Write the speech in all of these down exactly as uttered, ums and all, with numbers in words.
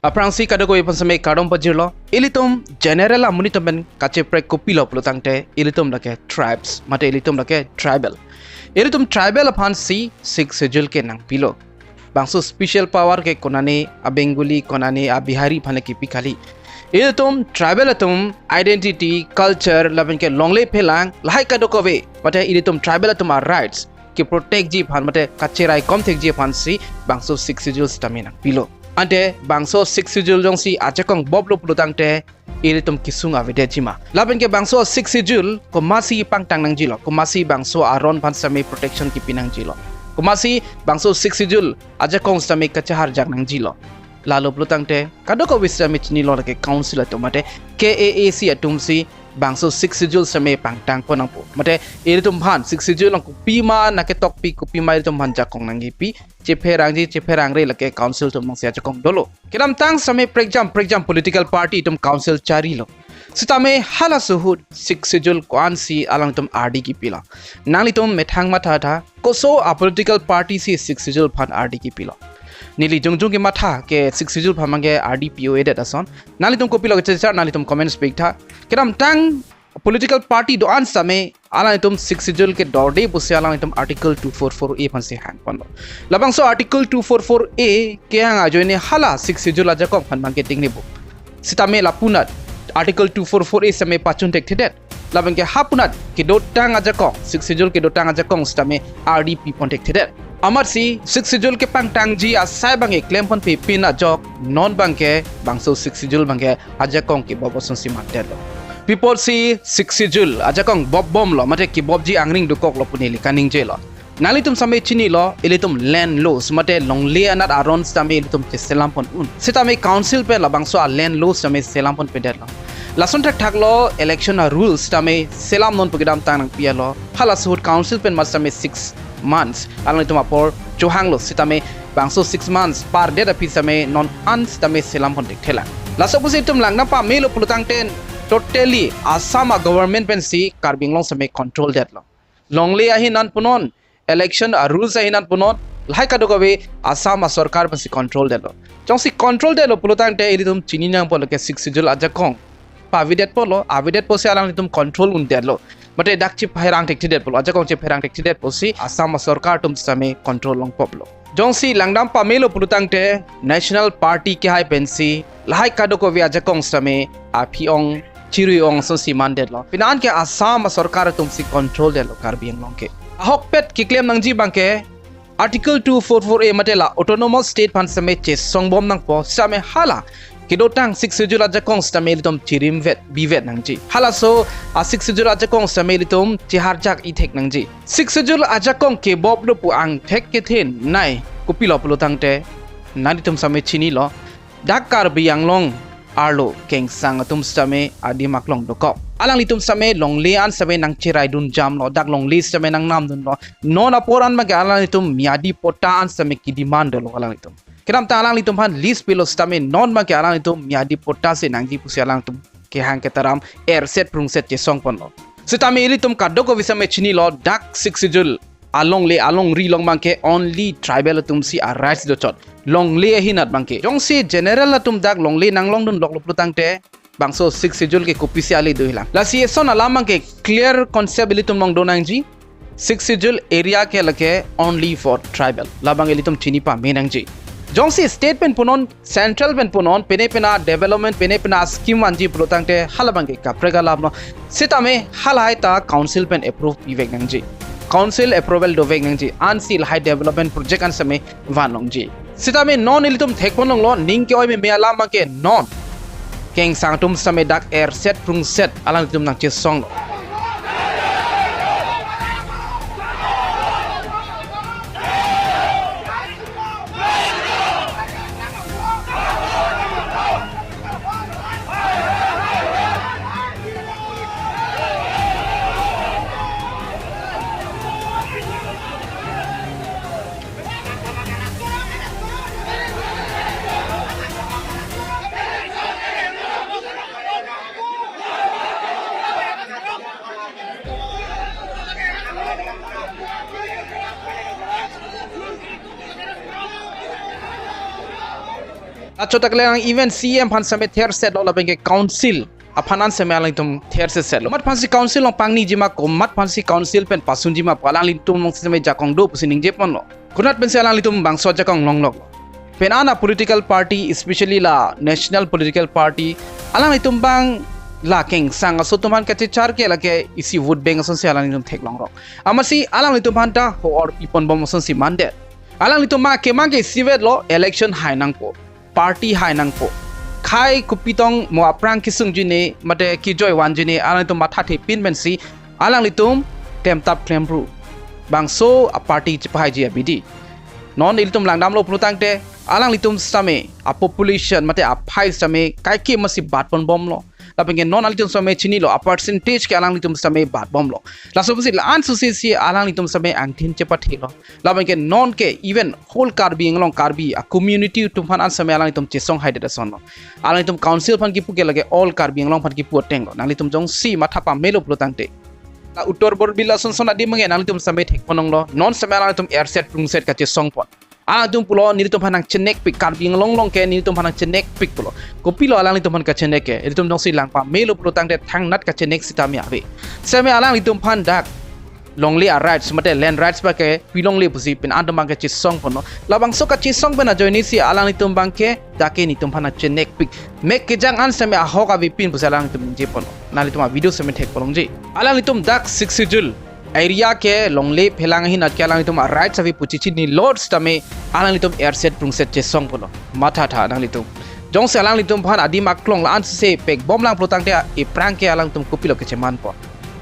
Aphrangsi kadokave aphan sitame kardom pajirlo. Ilitum general amonit atum pen kacheprek kopilo pulotangte, ilitum lake tribes, mate ilitum lake tribal. Ilitum tribal aphansi Sixth Schedule ke nangpilo. Bangso special power ke konane a Bengali, konane a Bihari aphan le kipi kali. Ilitum tribal atum identity, culture, lapen ke longle phelang, lahai kadokave, mate ilitum tribal atum a rights keprotect ji aphan, mate kacherai kom thekji aphansi bangso Sixth Schedule sitame nangpilo. Ante bangso Sixth Schedule jongsi ajakong boblo pulotangte, ilitum kesung avedetji ma? Lapen ke bangso Sixth Schedule komatsi pangtang nangjilo, komatsi bangso aron aphan sitame protection kipi nangjilo, komatsi bangso Sixth Schedule ajakong sitame kacheharjak nangjilo? Lalo pulotangte, kadokave sitame chinilo, lake council atum mate K A A C atumsi bangso Sixth Schedule sitame pangtangpon nangpo. Mate ilitum aphan Sixth Schedule along kopima nangketokpi, kopima ilitum aphan jakong nangkipi, chepherangji chepherangre, lake council atum alongsi ajakong dolo. Kedamtang sitame prekjam prekjam political party atum council charilo. Sitame halaso ahut Sixth Schedule ko-ansi alangtum ardi kipilo? Nanglitum methang mathatha, koso a political party si Sixth Schedule aphan ardi kipilo? Neli jongjong kematha ke Sixth Schedule aphan abangke ardi pi-o-edet ason. Nanglitum kopilo kachechar, nanglitum comments piktha. Kedamtang political party do-an sitame alanglitum Sixth Schedule kedorde pusi alanglitum Article two four four A aphansi hangponlo. Labangso Article two four four A kehang ajoine hala Sixth Schedule ajakong aphan abangke tengnebo. Sitame lapunat Article two four four A sitame pachun thekthedet. Lapen ke hapunat kedotang ajakong, Sixth Schedule kedotang ajakong sitame ardi pipon thekthedet. Amatsi Sixth Schedule kepangtangji asai abangke klemponpepin ajok, non abangke bangso Sixth Schedule abangke ajakong kebob asonsi mandetlo. Pi apotsi Sixth Schedule ajakong bobbomlo, mate kebobji angring dokoklo pu neli kaningjelo? Nanglitum sitame chinilo, ilitum land laws, mate longle anat aron sitame ilitum cheselampon un. Sitame council pen labangso a land laws sitame selamponpedetlo. Lason thakthaklo election a rules sitame selam non pu kedamtang nangpilo. Halaso ahut council pen mat sitame six months alanglitum apor chohanglo, sitame bangso six months pardet aphi sitame non an sitame selampon thekthelang. Laso pusi itum langdam pamelo pulotangte, totally Assam a government pensi Karbi Anglong sitame control detlo. Longle ahin an punon, election a rules ahin an punon, lahai kadokave Assam a sorkar pensi control detlo. Jongsi control detlo pulotangte ilitum chini nangpo, lake Sixth Schedule ajakong pavedetpolo, avedetposi alanglitum control undetlo. Mate dak chepherang thekthedetpolo, ajakong chepherang thekthedetposi Assam a sorkar atum sitame control longpoplo. Jongsi langdam pamelo pulotangte, national party kehai pensi lahai kadokave ajakong sitame aphi-ong chirui-ong asonsi mandetlo. Pini an ke Assam a sorkar atumsi control detlo Karbi Anglong ke. Ahokpet keklem nangji abangke Article two four four A mate la autonomous state aphan sitame chesongbom nangpo, sitame hala kedotang Sixth Schedule ajakong sitame ilitum chirimvet bivet nangji. Halaso a Sixth Schedule ajakong sitame ilitum cheharjak ithek nangji. Sixth Schedule ajakong keboblo pu angthek kethenei kopilo pulotangte, nanglitum sitame chinilo, dak Karbi Anglong arlo kengsang atum sitame adim aklong dokok. Alanglitum sitame longle an sitame nangcheraidun jamlo, dak longle sitame nangnamdunlo. Non apor an abangke alanglitum miyadi patta an sitame kedemand dolo alanglitum. Kedamtang alanglitum aphan lease pilo sitame non abangke alanglitum miyadi patta si nangji pusi alanglitum kehang ketaram erset prungset chesongponlo. Sitame ilitum kadokave sitame chinilo, dak Sixth Schedule alongle alongri along abangke only tribal atumsi a rights dochot. Longle ahin anat abangke. Jongsi general atum dak longle nanglongdun loklo pulotangte, bangso Sixth Schedule ke kopisi ale dohilang? Lasi eson alam abangke clear concept ilitum longdun nangji. Sixth Schedule area ke lake only for tribal. Labang ilitum chini pame nangji. Jongsi state pen punon, central pen punon, pene pena development, pene pena scheme vanji pulotangte hala abangke kaprek alamlo. Sitame halahai ta council pen approve pivek nangji. Council approval dovek nangji. Ansi lahai development project an sitame vanlongji. Sitame non ilitum thekponlonglo, ning ke-oi meme alam abangke non kengsang atum sitame dak erset prungset alanglitum nangchesonglo. Lachotak lang even C M aphan sitame thersetlo lapen ke council aphan an sitame alanglitum thersetsetlo. Komat aphansi council along pangniji ma, komat aphansi council pen pasunji ma pu alanglitum along sitame jakong do pusi ningje ponlo. Konat pensi alanglitum bangso ajakong longlok? Pen ana political party, especially la national political party, alanglitum abang la kengsang aso atum aphan kachechar ke lake isi vote bank asonsi alanglitum theklongrok. Amatsi alanglitum aphan ta ho-or pi ponbom asonsi mandet. Alanglitum ma kemang ke isivet lo, election hai nangpo, party hai nangpo. Khei kopi tong mo aphrang kesungji ne mate kejoi vanji ne alanglitum mathathepin pensi alanglitum klemtap klempru bangso a-party chepahaiji abidi. Non ilitum langdamlo pulotangte alanglitum sitame a-population mate aphai sitame kaike masi bat ponbomlo. Lapen ke non alanglitum sitame chinilo, a-percentage ke alanglitum sitame batbomlo. Laso pusi la-an susi si alanglitum sitame angthin chepathelo. Lapen ke non ke even whole Karbi Anglong, Karbi a-community atum aphan an sitame alanglitum chesong haidet asonlo. Alanglitum council aphan kipu ke lake all Karbi Anglong aphan kipu atenglo. Nanglitum jongsi matha pamelo pulotangte, la Uttar Borbil ason son adim ange nanglitum sitame thek ponlonglo. Non sitame alanglitum erset prungset kachesong pon. Alanglitum pulo nelitum aphan nangchenekpik, Karbi Anglong along ke nelitum aphan nangchenekpik pulo. Kopilo alanglitum aphan kachenek ke? Ilitum jongsi lang pamelo pulotangte thangnat kachenek sitame ave. Sitame alanglitum aphan dak longle a-rights mate land rights abang ke pilongle pusi pen an atum abang ke chesong ponlo. Labangso kachesong pen ajoine si alanglitum abang ke dak ke nelitum aphan nangchenekpik. Mek kejang an sitame ahok avepin pusi alanglitum ningje ponlo. Nanglitum a-video sitame thek ponlongji. Alanglitum dak Sixth Schedule area ke longle phelang ahin at ke alanglitum a-rights ave pu chechinilo sitame alanglitum erset prungset chesong ponlo. Mathatha nanglitum. Jongsi alanglitum aphan adim aklong la-an sese pekbomlang pulotangte aphrang ke alanglitum kopilo kecheman pon?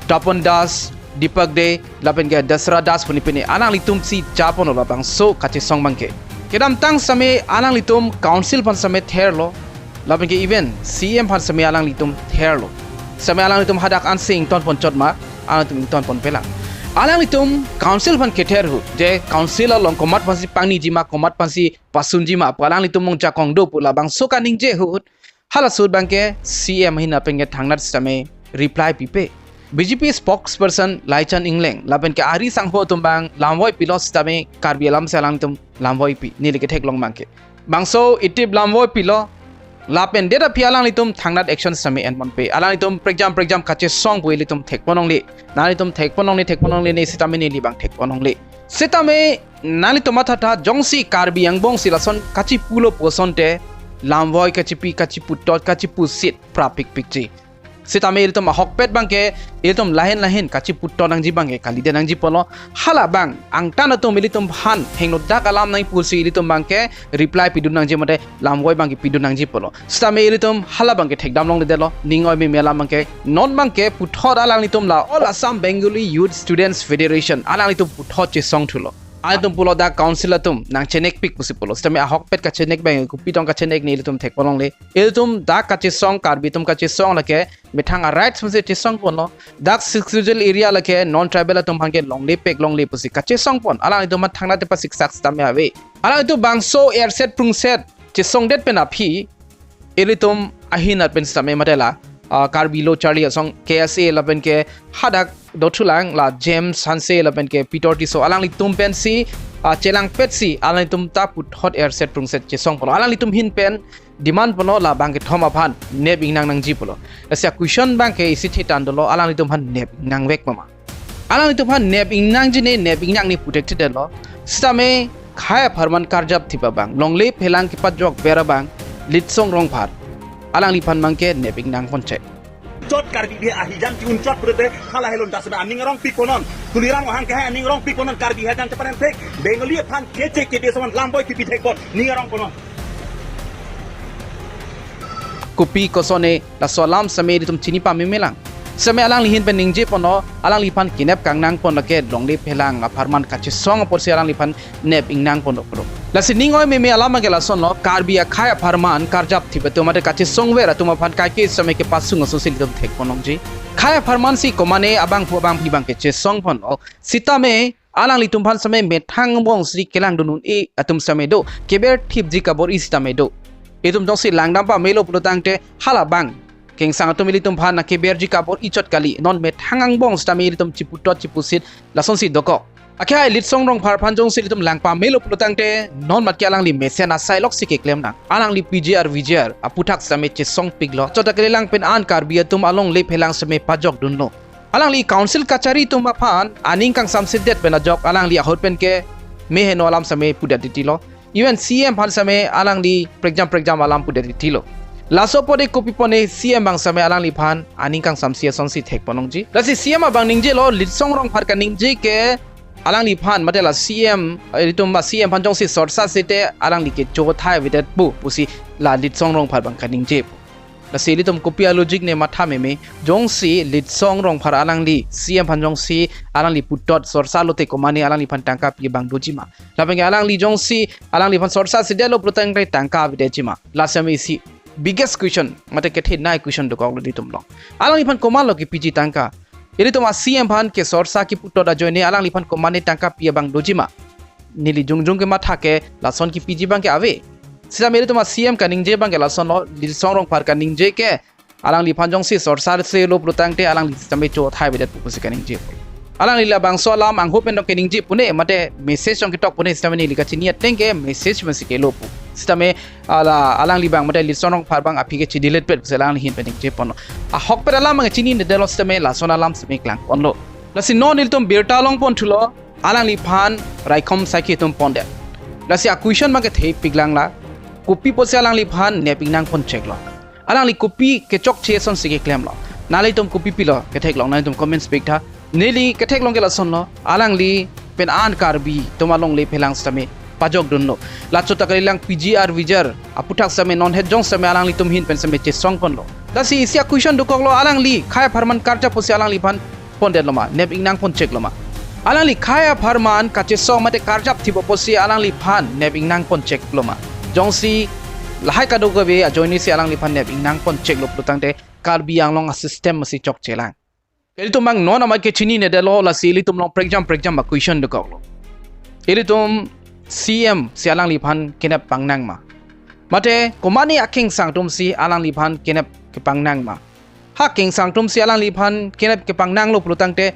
Tapan Das, Deepak Dey, lapen ke Dasra Das pu ne pine alanglitum si ja ponlo labangso kachesong abang ke. Kedamtang sitame alanglitum council aphan sitame therlo, lapen ke even C M aphan sitame alanglitum therlo. Sitame alanglitum hadak ansi ington ponchot ma, alanglitum ington ponpelang. Alanglitum council aphan kether ahut, je council along komat aphansi pangniji ma, komat aphansi pasunji ma pu alanglitum along jakong do pu labangso kaningje ahut, halaso ahut abang ke C M ahin pen ke thangnat sitame reply pipe. B J P spokesperson Laichan Engleng lapen ke ari sangho atum abang lamvoi pilo sitame Karbi alam si alanglitum lamvoi pi, neli ketheklong abang ke. Bangso itip lamvoi pilo, lapen det aphi alanglitum thangnat action sitame en ponpe. Alanglitum prekjam prekjam kachesong pu ilitum thek ponlongle. Nanglitum thek ponlongle, thek ponlongle ne sitame neli abang thek ponlongle. Sitame nanglitum mathatha, jongsi Karbi angbong si lason kachipulo pu asonte lamvoi kachipi, kachiputot, kachipusit prapikpikji. Sitame ilitum ahokpet abang ke ilitum lahin lahin kachiputot nangji abang ke kalidet nangji pulo. Hala abang angtan atum ilitum aphan hingno dak alam nangji pusi ilitum abang ke reply pidun nangji mate lamvoi abang ke pidun nangji pulo. Sitame ilitum hala abang ke thekdam longledetlo, ning oi meme alam abang ke. Non abang ke puthot alanglitum la All Assam Bengali Youth Students Federation alanglitum puthot chesong thulo. Alanglitum pulo dak council atum nangchenekpik pusi pulo. Sitame ahokpet kachenek abang kopi tong kachenek ne ilitum thek ponlongle. Ilitum dak kachesong, Karbi atum kachesong lake methang a-rights pusi chesong ponlo. Dak Sixth Schedule area lake non-tribal atum aphan ke longle pek longle pusi kachesong pon. Alanglitum aphan thangnat te pasiksak sitame ave. Alanglitum bangso erset prungset chesongdet pen aphi ilitum ahin at pen sitame mate la, ah, Karbi Lo Charli Asong, K S A lapen ke hadak dothulang la James Hanse lapen ke Peter Tisso alanglitum pensi, ah, chelangpetsi alanglitum ta puthot erset prungset chesong ponlo. Alanglitum ahin pen demand ponlo la bangkethom aphan nep ingnang nangji pulo. Lasi a-question abang ke isi thethan dolo, alanglitum aphan nep ingnang vek ma ma? Alanglitum aphan nep ingnangji ne, nep ingnang ne pu thekthedetlo. Sitame khei apharman karjapthip abang, longle phelang kepajokver abang Litsong Rongphar, alangliphan abang ke nep ingnang ponche. Chot Karbi Anglong ahijan ki-un chot pulote hala helon dasna aning arong pikponon. Tuliram Ronghang ke hai aning arong pikponon, Karbi ahijan cheparan thek. Bengali aphan keche kebe ason lamvoi kipi thekpon, ning arong ponon. Kopi kosonne laso alam sitame ilitum chini pamemelang. Sitame alangli ahin pen ningje ponlo, alangliphan kenep kangnang pon lake longle phelang apharman kachesong apotsi alangliphan nep ingnang ponlo pulo. Lasi ning oi meme alam ke lasonlo, Karbi akhei apharman karjapthip atum mate kachesongver atum aphan kaike sitame kepasung asonsi ilitum thek ponlongji. Khei apharman si komane abangphu abangphi abang ke chesong ponlo. Sitame alanglitum aphan sitame methang angbong si kelangdun un-e atum sitame do, keber thipji kabor-i sitame do. Itum jongsi langdam pamelo pulotangte hala abang kengsang atum ilitum aphan nangkeberji kabor-i chot kali, non methang angbong sitame ilitum chiputot chipusit lasonsi dokok. Akhai Litsong Rongphar aphan jongsi ilitum lang pamelo pulotangte, non matke alangli mesen asai loksi keklem nang. Alangli P G R V G R aphuthak sitame chesongpiklo. Chot ta kalilang pen an Karbi atum alongle phelang sitame pajokdunlo. Alangli council kachari atum aphan aning kangsamsedet pen ajok alangli ahut pen ke meheno alam sitame pudet titilo. Even C M aphan sitame alangli prekjam prekjam alam pudet titilo. Laso apot de kopi pone C M abang sitame alangliphan aning kangsamse asonsi thekpon longji. Lasi C M abang ningjelo, Litsong Rongphar kaningje ke alangliphan, mate la C M, eh, ilitum ba C M aphan jongsi sorsa site alangli kecho thai avedet pu pusi la Litsong Rongphar abang kaningje pu. Lasi ilitum kopi a-logic ne matha meme, jongsi Litsong Rongphar alangli C M aphan jongsi alangli puthot sorsa lote komane alangliphan tangka pi abang dojima? Lapen ke alangli jongsi alangliphan sorsa sedetlo pulotangte tangka avedetjima? Lasi ami isi biggest question, mate kethenei question dokoklo ilitum along. Alangliphan komatlo kepiji tangka? Ilitum a C M aphan ke sorsa keputhot ajoine alangliphan komane tangka pi abang dojima? Neli jongjong kematha ke lason kepiji abang ke ave. Sitame ilitum a C M kaningje abang ke lasonlo, Litsong Rongphar kaningje ke alangliphan jongsi sorsa selo pulotangte alangli sitame cho thai avedet pu pusi kaningje. Alangli labangso alam angho pen dong keningje pune, mate message dong ketok pune, sitame neli kachini ateng ke message pensi kelo pu. Sitame ala alangli abang mate Litsong Rongphar abang aphi ke chidilet pet pusi alangli ahin pen ningjeponlo. Ahokpet alam abang chininedetlo sitame lason alam sitame klangponlo. Lasi non ilitum birta longponthulo, alangliphan raikom saikhi atum pondet. Lasi a-question abang kethepiklang la, kopi pusi alangliphan nep ingnang poncheklo? Alangli kopi kechokche asonsi keklemlo? Nanglitum kopi pilo ketheklong, nanglitum comments piktha. Neli ketheklong ke lasonlo, alangli pen an Karbi atum alongle phelang sitame pajokdunlo. La chot ta kalilang P G R V G R aphuthak sitame non het jong sitame alanglitum ahin pen sitame chesongponlo. Lasi isi a-question dokoklo, alangli khei apharman karjap pusi alangliphan pondetlo ma, nep ingnang poncheklo ma? Alangli khei apharman kachesong mate karjap thipo pusi alangliphan nep ingnang poncheklo ma? Jongsi lahai kadokave ajoinesi alangliphan nep ingnang poncheklo pulotangte Karbi Anglong a-system masi chokchelang. Ilitum abang non amei ke chininedetlo, lasi ilitum along prekjam prekjam a-question dokoklo. Ilitum C M si alangliphan kenep pangnang ma? Mate komane akengsang atumsi alangliphan kenep kepangnang ma? Ha kengsang atumsi alangliphan kenep kepangnanglo pulotangte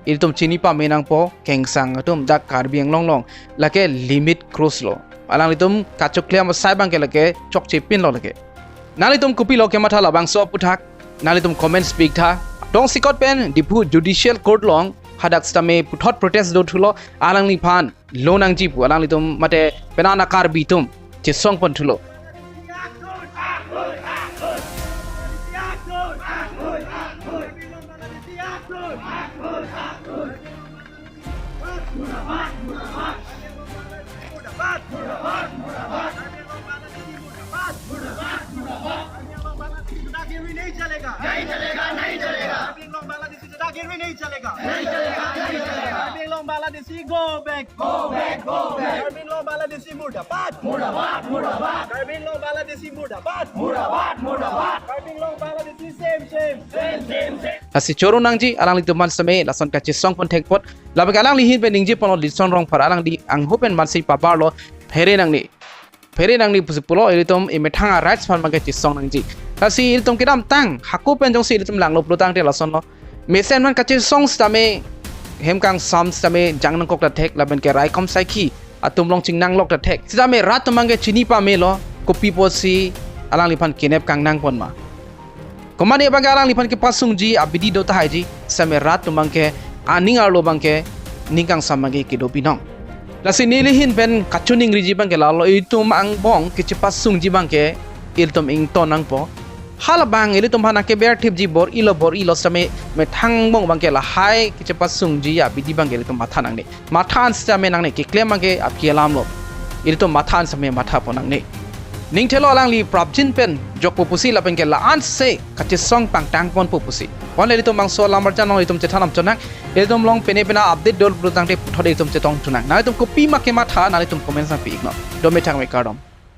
ilitum chini pame nangpo, kengsang atum dak Karbi Anglong along lake limit cross lo. Alanglitum kachoklem asai abang ke lake chokchepinlo lake. Nanglitum kopilo kematha labangso aphuthak? Nanglitum comments piktha. Tongsekot pen Diphu Judicial Court along hadak sitame puthot protest dothulo, alangliphan lo nangji pu alanglitum mate pen an a-Karbi atum chesongponthulo. मुर्दाबाद, मुर्दाबाद। नहीं चलेगा, नहीं चलेगा, नहीं चलेगा। Karbi Anglong Bangladeshi दादागिरी नहीं चलेगा। नहीं चलेगा, नहीं चलेगा। Karbi Anglong Bangladeshi go back। Go back, go back। Karbi Anglong Bangladeshi मुर्दाबाद। मुर्दाबाद, मुर्दाबाद। Karbi Anglong Bangladeshi मुर्दाबाद। मुर्दाबाद, मुर्दाबाद। Karbi Anglong Bangladeshi same, same। Same, same, same। Lasi choro nangji alanglitum aphan sitame lason kachesongpon thekpon. Lapen ke alangli ahin pen ningjeponlo, Litsong Rongphar alangli angho pen mansi pabarlo, phere nangne. Phere nangne pusi pulo, ilitum emethang a-rights aphan abang ke chesong nangji. Lasi ilitum kedamtang hako pen jongsi ilitum langlo pulotangte lasonlo. Mesen aphan kachesong sitame hem kangsam sitame jang nangkok ta thek, lapen ke raikom saikhi atum along chingnanglok ta thek. Sitame rat atum abang ke chini pamelo, kopi pusi alangliphan kenep kangnangpon ma? Komane abang ke alangliphan kepasungji abidi do tahaiji, sitame rat atum abang ke aning arlo abang ke ning kangsam abang ke kedo binong. Lasi neli ahin pen kachiningriji abang ke lalo, itum angbong kechepasungji abang ke ilitum ington nangpo. Halabang ilitum aphan nangkeber thipji bor-ilo bor-ilo sitame methang angbong abang ke lahai kechepasungji abidi abang ke ilitum matha nangne. Matha an sitame nangne, keklem abang ke aphi alamlo. Ilitum matha an sitame mathapon nangne. Ning thelo alangli prapjin pen jokpo pusi lapen ke la-an se kachesong pangtangponpo pusi. Pon ilitum bangso lamar channel ilitum chethan nangchonang. Ilitum along pene pene update dolo pulotangte puthot ilitum chetongthunang. Nanglitum kopi ma kematha, nanglitum comments nangpi-iknon. Dome thangme, kardom.